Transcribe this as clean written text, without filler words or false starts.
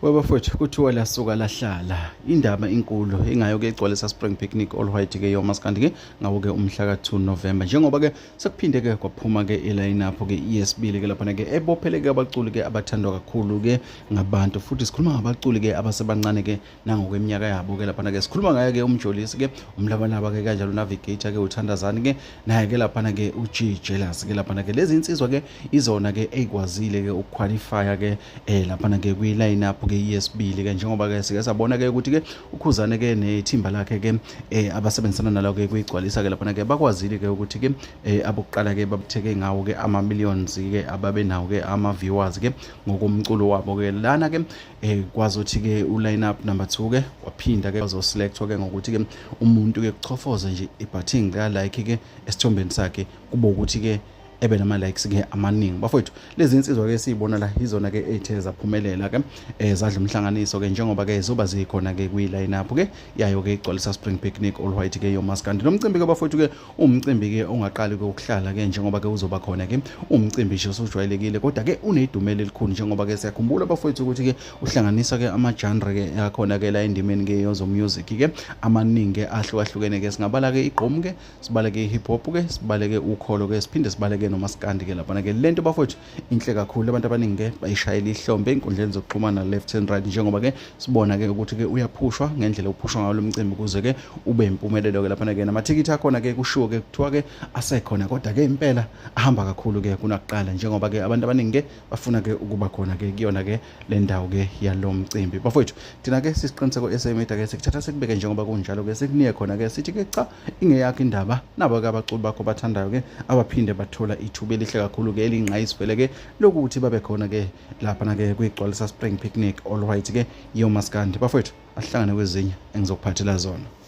Webafowethu kuthiwa lasuka lahlala indaba inkulu ingayo-ke igcwalisa Spring Picnic All White ke yomaskandi ke ngawo-ke umhla ka-2 November njengoba-ke sekuphinde-ke kwaphuma-ke i-line up ke yesibili ke laphana-ke ebopheleke abaculi-ke abathandwa kakhulu-ke ngabantu futhi sikhuluma ngabaculi-ke abasebancane ke nangokweminyaka yabo-ke laphana-ke sikhuluma ngaye-ke umjolisi ke umlabalaba ke kanjalo navigator ke uthandazani ke naye ke laphana ke uG Jealous ke laphana ke lezi insizwa ke izona ke ezikwazile ke ukuqualifya ke eh laphana ke kwi line up ke yesibili ke njengoba ke sike sabona ke ukuthi ke ukhuzane ke nethimba lakhe ke eh abasebenzisana nalo ke kuyigcwalisa ke laphana ke bakwazile ke ukuthi ke eh abokuqala ke babutheke ngawo ke ama millions ke ababenawo ke ama viewers ke ngokomculo wabo ke lana ke eh kwazothi ke u line up number 2 ke waphinda ke wazoselectwa ke ngokuthi ke umuntu ke kuchofoze nje ibutton ka like ke esithombeni sakhe kube ukuthi ke ebe nama likes ke amaningi bafowethu. Lezi insizwa ke siyibona la izona ke ethe zaphumelela ke zadla umhlanganiso ke njengoba ke zoba zikhona ke kwi line up ke yayo ke igcwalisa Spring Picnic All White ke yomaskandi. Lo mcimbi ke bafowethu ke umcimbi ke ongaqali ke ukuhlala ke njengoba ke uzoba khona ke umcimbi nje osujwayelekile, kodwa ke unedumela elikhulu njengoba ke siyakhumbula bafowethu ukuthi ke uhlanganisa ke ama genre ke akhona ke la endimeni ke yozo music ke amaningi ke ahlukahlukene ke. Singabala ke igqom ke, sibaleke i-hip hop ke, sibaleke ukholo ke, siphinde sibaleke nomaskandi ke laphana ke. Lento bafowethu inhle kakhulu, abantu abaningi ke bayishayela ihlombe ey'nkundleni zokuxhumana left and right, njengoba ke sibona ke ukuthi ke uyaphushwa ngendlela ophushwa ngayo lo mcimbi ukuze ke ube impumelelo ke laphana ke. Namathikithi akhona ke kushiwo ke kuthiwa ke asekhona, kodwa ke impela ahamba kakhulu ke kunakuqala, njengoba ke abantu abaningi ke bafuna ke ukuba khona ke kuyona ke le ndawo ke yalo mcimbi. Bafowethu, thina ke sisiqiniseko esemedia ke sikuthatha sikubeke njengoba kunjalo ke, sikunike khona ke, sithi ke cha, ingeyakho indaba. Nabo ke abaculi bakho bathandayo ke abaphinde bathola ithuba elihle kakhulu ke elingqayisivele ke lokuthi babe khona ke laphana ke kuyigcwalisa Spring Picnic All White ke yomaskandi. Bafowethu, ahlangane kwezinye engizokuphathela zona.